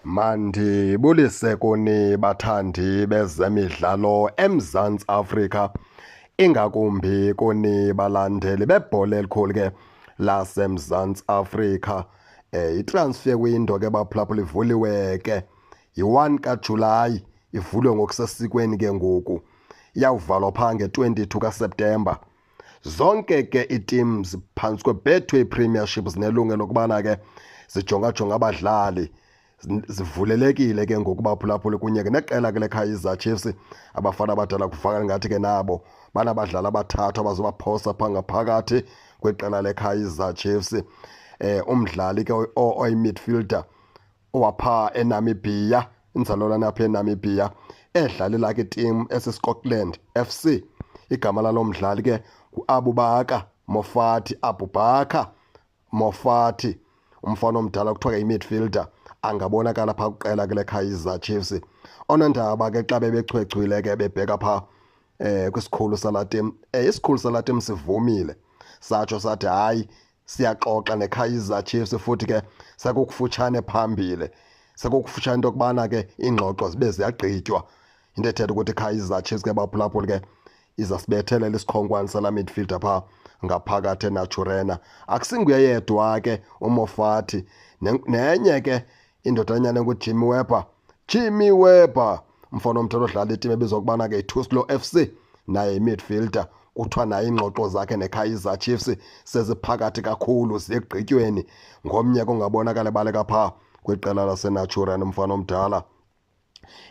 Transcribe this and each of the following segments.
Mandibulise kuni bathandi bezemidlalo eMzantsi Afrika, ingakumbi kuni balandeli bebhola elikhulu ke laseMzantsi Afrika. I-transfer window ke baphulaphula ivuliwe ke yi-1 kaJulayi, ivulwe ngokusesikweni ke ngoku, iyawuvalwa phaa nge-22 kaSeptemba. Zonke ke ii-teams phantsi kweBetway Premiership zinelungelo lokubana ke zijongajonga abadlali, zivulelekile ke ngoku baphulaphula, kunye ke neqela ke leKaizer Chiefs. Abafana abadala kuvakala ngathi ke nabo banabadlali abathathu abazobaphosa phaa ngaphakathi kwiqela leKaizer Chiefs. Umdlali ke oyi-midfielder owapha eNamibia, inzalelwane apha eNamibia, edlalela ke iteam eseScotland FC, igama lalo mdlali ke nguAbubakar Mofati. Abubakar Mofati, umfana omdala, kuthiwa ke i-midfielder, angabonakala phaa kwiqela ke leKaizer Chiefs. Onondaba ke xa bebechwechwile ke bebheka phaa kwisikhulu sala team, isikhulu sala team sivumile, satsho sathi hayi, siyaxoxa neKaizer Chiefs, futhi ke sekukufutshane phambili, sekukufutshane into yokubana ke iingxoxo zibe ziyagqitywa. Into ethetha ukuthi iKaizer Chiefs ke baphulaphula ke izasibethelela isikhonkwane sala midfielder phaa ngaphakathi eNaturena. Akusinguye yedwa ke uMofati, nenye ke indodanyana enguJimmy Webber. Jimmy Webber, umfana omdala odlala iteam ebizwa ukubana ke iTuslo FC, naye midfielder, kuthiwa naye iingxoxo zakhe neKaizer Chiefs seziphakathi kakhulu, ziyekugqityweni. Ngomnye kungabonakala ebaleka phaa kwiqela laseNaturena umfana omdala.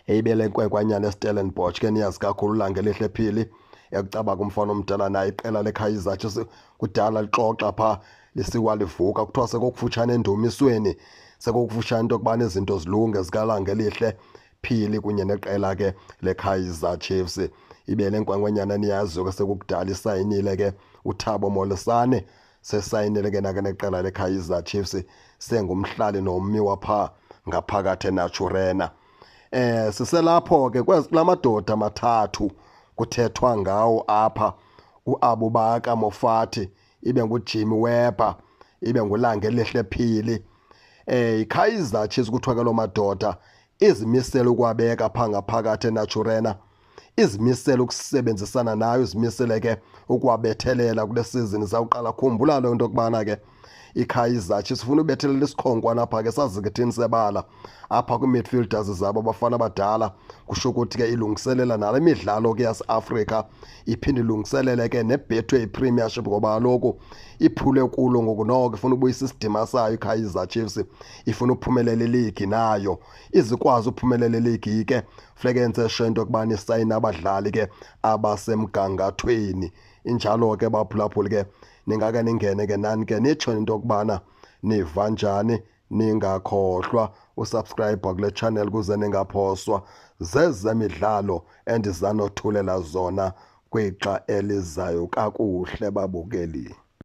Eyibele nkwenkwanyana eStellenbosch ke niyazi kakhulu, uLangelihle Phili, ekucaba kumfana omdala, naye iqela leKaizer Chiefs kudala lixoxa phaa, lisiwa livuka. Kuthiwa sekokufutshane endumisweni, sekokufutshane into yokubana izinto zilunge zikaLangelihle Phili kunye neqela ke leKaizer Chiefs. Ibe le nkwenkwenyana niyaziyo ke sekukudala isayinile ke, uThabo Molisane, sesayinile ke nake neqela leKaizer Chiefs, sengumhlali nommi wapha ngaphakathi eNaturena. Siselapho ke kwezi kulamadoda mathathu kuthethwa ngawo apha, uAbubakar Mofati, ibe nguJimmy Webber, ibe nguLangelihle Phili. IKaizer Chiefs kuthiwa ke lo madoda izimisele ukwabeka pha ngaphakathi eNaturena, izimisele ukusebenzisana nayo, izimisele ke ukwabethelela kule season zawuqala. Khumbula loo nto kubana ke iKaizer Chiefs ifuna ubethelela isikhonkwane apha ke sazi ke thini sebala apha kwii-midfielders zabo abafana abadala. Kusho ukuthi ke ilungiselela nale midlalo ke yaseAfrika, iphinde ilungiselele ke neBetway Premiership, ngoba kaloku iphule kulo ngoku. Noko ifuna ubuyisa isidima sayo iKaizer Chiefs, ifuna uphumelela iligi nayo. Izikwazi uphumelela iligi ke funeka yenze sure into yokubana isayina abadlali ke abasemgangathweni. Injalo ke baphulaphuli ke, ningake ningene ke nani ke nitsho into yokubana niva njani. Ningakhohlwa usubscribe kule channel kuze ningaphoswa zezemidlalo endizanothulela zona kwixa elizayo. Kakuhle babukeli.